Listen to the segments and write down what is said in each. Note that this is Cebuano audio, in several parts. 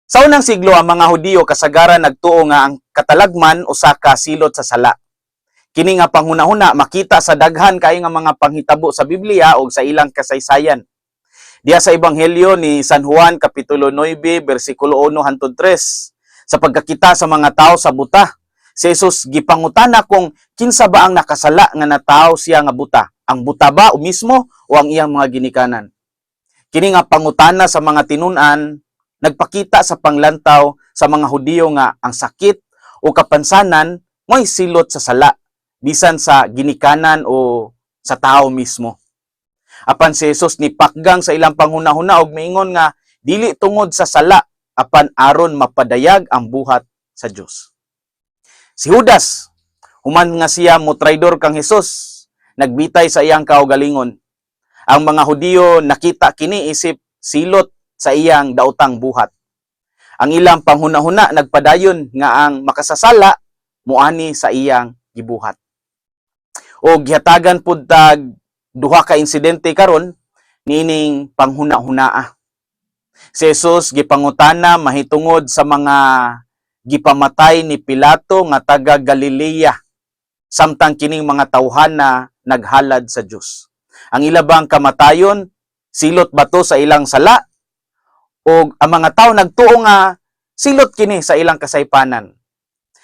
Sa unang siglo, ang mga Hudiyo kasagaran nagtuo nga ang katalagman usa ka silot sa sala. Kini nga panghunahuna makita sa daghan kaayo nga mga panghitabo sa Biblia o sa ilang kasaysayan. Diya sa Ebanghelyo ni San Juan, kapitulo 9, bersikulo 1 hangtod 3, sa pagkakita sa mga tao sa buta, si Jesus gipangutana kung kinsa ba ang nakasala nga natawo siya nga buta, ang buta ba o mismo o ang iyang mga ginikanan. Kini nga pangutana sa mga tinun-an nagpakita sa panglantaw sa mga Hudiyo nga ang sakit o kapansanan mo'y silot sa sala bisan sa ginikanan o sa tao mismo. Apan si Jesus nipakgang sa ilang panghunahuna og miingon nga dili tungod sa sala, apan aron mapadayag ang buhat sa Dios. Si Judas, human nga siya mo traidor kang Hesus, nagbitay sa iyang kaugalingon. Ang mga Hudiyo nakita kini isip silot sa iyang daotang buhat. Ang ilang panghunahuna nagpadayon nga ang makasasala muani sa iyang gibuhat. O gihatagan pud tag duha ka insidente karon niining panghuna-hunaa. Si Jesus gipangutana mahitungod sa mga gipamatay ni Pilato nga taga Galilea samtang kining mga tawhan na naghalad sa Dios. Ang ilabang kamatayon, silot ba to sa ilang sala o ang mga tao nagtuo nga silot kini sa ilang kasaypanan?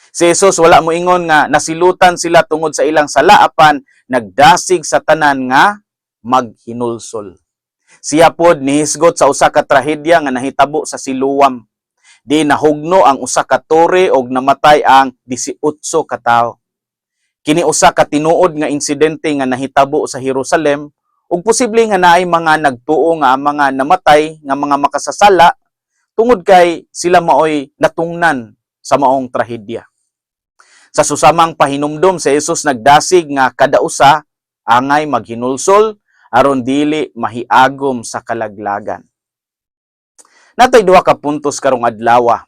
Si Jesus wala moingon nga nasilutan sila tungod sa ilang sala, apan nagdasig sa tanan nga maghinulsol. Siya pod nihisgot sa usa ka trahedya nga nahitabo sa Siloam. Di nahugno ang usa ka tore og namatay ang 18 ka tawo. Kini usa ka tinuod nga insidente nga nahitabo sa Jerusalem ug posible nga naay mga nagtuo nga ang mga namatay nga mga makasasala tungod kay sila maoy natungnan sa maong trahedya. Sa susamang pahinumdom, si Jesus nagdasig nga kada usa angay maghinulsol aron dili mahiagom sa kalaglagan. Natay duha ka puntos karong adlaw.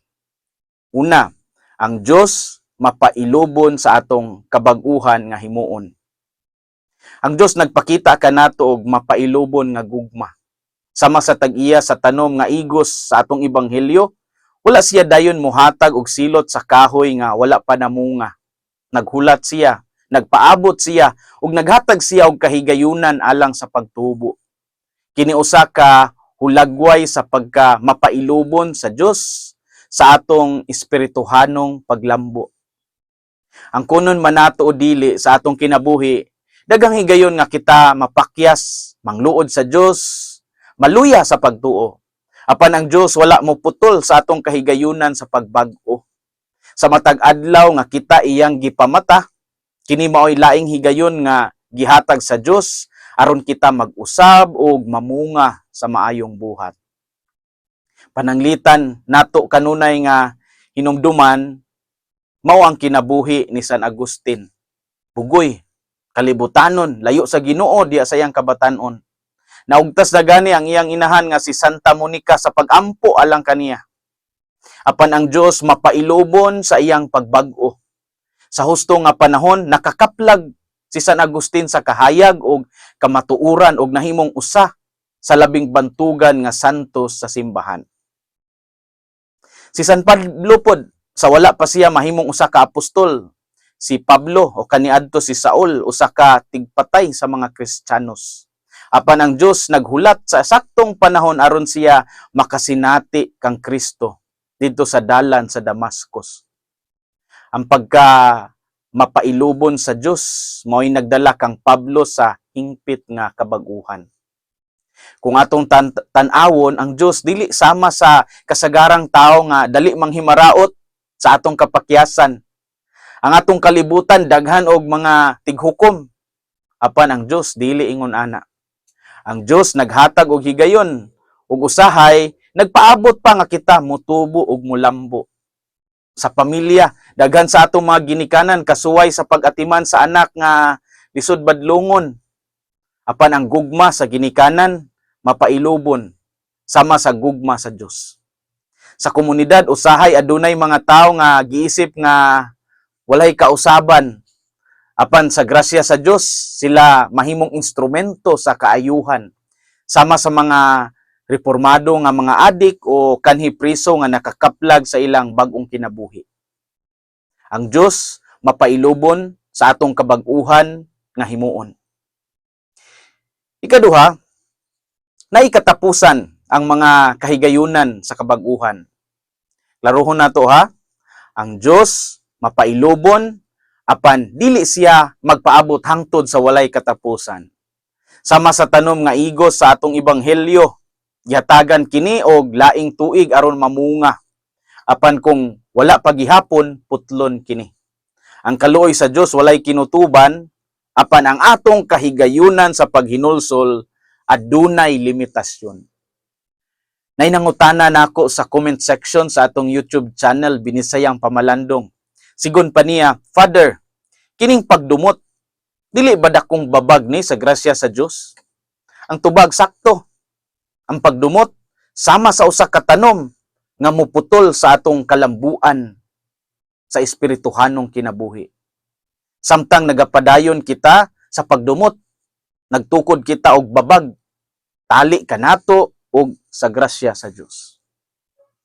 Una, ang Dios mapailubon sa atong kabag-uhan nga himuon. Ang Dios nagpakita kanato og mapailubon nga gugma. Sama sa tag-iya sa tanom nga igos sa atong ebanghelyo, wala siya dayon mohatag og silot sa kahoy nga wala pa namunga. Naghulat siya, nagpaabot siya ug naghatag siya og kahigayunan alang sa pagtubo. Kini usa ka hulagway sa pagka mapailubon sa Dios sa atong espirituhanong paglambo. Ang kunon man nato o dili sa atong kinabuhi, daghang higayon nga kita mapakyas, mangluod sa Dios, maluya sa pagtuo. Apan ang Dios wala mo putol sa atong kahigayunan sa pagbag-o. Sa matag adlaw nga kita iyang gipamata, kini maoy laing higayon nga gihatag sa Dios aron kita mag-usab ug mamunga sa maayong buhat. Pananglitan nato kanunay nga hinumduman mao ang kinabuhi ni San Agustin. Bugoy, kalibutanon, layo sa Ginoo diya sa iyang kabatan-on. Naugtas na gani ang iyang inahan nga si Santa Monica sa pagampo alang kaniya. Apan ang Dios mapailubon sa iyang pagbag-o. Sa husto nga panahon, nakakaplag si San Agustin sa kahayag og kamatuoran og nahimong usa sa labing bantugan nga santos sa simbahan. Si San Pablo pod, sa wala pa siya mahimong usa ka apostol, si Pablo o kaniadto si Saul, usa ka tigpatay sa mga Kristiyanos. Apan ang Dios naghulat sa saktong panahon aron siya makasinati kang Kristo didto sa dalan sa Damascus. Ang pagka mapailubon sa Dios mao'y nagdala kang Pablo sa hingpit nga kabag-uhan. Kung atong tan-awon, ang Dios dili sama sa kasagarang tao nga dali manghimaraot sa atong kapakyasan. Ang atong kalibutan daghan og mga tighukom. Apan ang Dios dili ingon ana. Ang Dios naghatag og higayon ug usahay nagpaabot pa nga kita motubo ug mulambo. Sa pamilya, daghan sa atong mga ginikanan kasuway sa pag-atiman sa anak nga lisod badlongon. Apan ang gugma sa ginikanan mapailubon sama sa gugma sa Dios. Sa komunidad, usahay adunay mga tawo nga giisip nga walay kausaban. Apan sa grasya sa Dios, sila mahimong instrumento sa kaayuhan sama sa mga Reformado nga mga adik o kanhi priso nga nakakaplag sa ilang bag-ong kinabuhi. Ang Dios mapailubon sa atong kabag-uhan nga himuon. Ikaduha, naikatapusan ang mga kahigayunan sa kabag-uhan. Klarohon nato ha, ang Dios mapailubon apan dili siya magpaabot hangtod sa walay katapusan. Sama sa tanom nga igos sa atong ebanghelyo, gihatagan kini og laing tuig aron mamunga. Apan kung wala pa gihapon, putlon kini. Ang kaluoy sa Dios walay kinutuban, apan ang atong kahigayunan sa paghinulsol adunay limitasyon. Nay nangutana nako sa comment section sa atong YouTube channel Binisayang Pamalandong. Sigon pa niya, "Father, kining pagdumot, dili ba dakong babag ni sa grasya sa Dios?" Ang tubag sakto. Ang pagdumot sama sa usa ka tanom nga muputol sa atong kalambuan sa espirituhanong kinabuhi. Samtang nagapadayon kita sa pagdumot, nagtukod kita og babag, tali kanato og sa grasya sa Dios.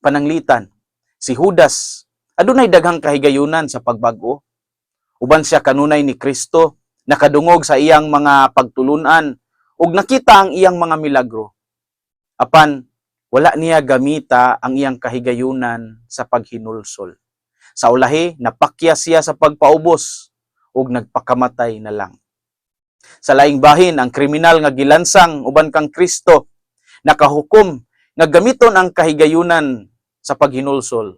Pananglitan, si Judas adunay daghang kahigayunan sa pagbag-o. Uban siya kanunay ni Kristo, nakadungog sa iyang mga pagtulunan ug nakita ang iyang mga milagro. Apan wala niya gamita ang iyang kahigayunan sa paghinulsol. Sa ulahi, napakya siya sa pagpaubos ug nagpakamatay na lang. Sa laing bahin, ang kriminal nga gilansang uban kang Kristo nakahukom nga gamiton ang kahigayunan sa paghinulsol.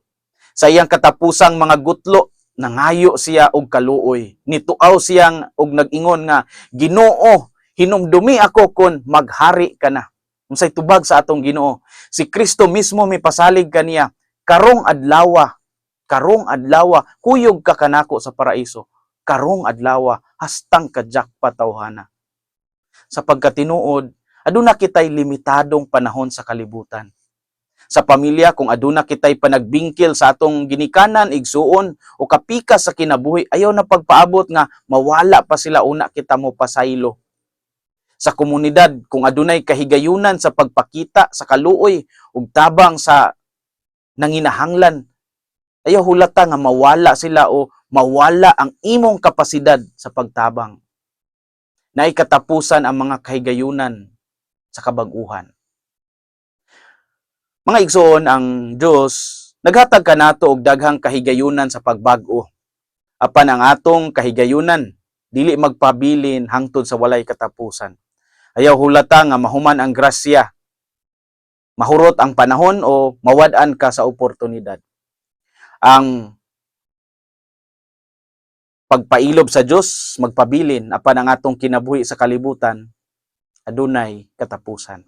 Sa iyang katapusang mga gutlo, nangayo siya og kaluoy. Nituaw siyang og nag-ingon nga, "Ginoo, hinumdumi ako kon maghari ka na." Unsay tubag sa atong Ginoo? Si Kristo mismo mipasalig kaniya, "Karong adlawa, karong adlawa, kuyog ka kanako sa paraiso. Karong adlawa, hastang ka-jackpot, tawhana." Sa pagkatinuod, aduna kitay limitadong panahon sa kalibutan. Sa pamilya, kung aduna kitay panagbingkil sa atong ginikanan, igsuon o kapikas sa kinabuhi, ayaw na pagpaabot nga mawala pa sila una kita mo pasaylo. Sa komunidad, kung adunay kahigayunan sa pagpakita sa kaluoy ug tabang sa nanginahanglan, ayaw hulata nga mawala sila o mawala ang imong kapasidad sa pagtabang. Naay katapusan ang mga kahigayunan sa kabag-uhan. Mga igsoon, ang Dios naghatag kanato og daghang kahigayunan sa pagbag-o. Apan ang atong kahigayunan dili magpabilin hangtod sa walay katapusan. Ayaw hulata nga mahuman ang grasya, mahurot ang panahon o mawad-an ka sa oportunidad. Ang pagpailob sa Dios magpabilin, apan ang atong kinabuhi sa kalibutan adunay katapusan.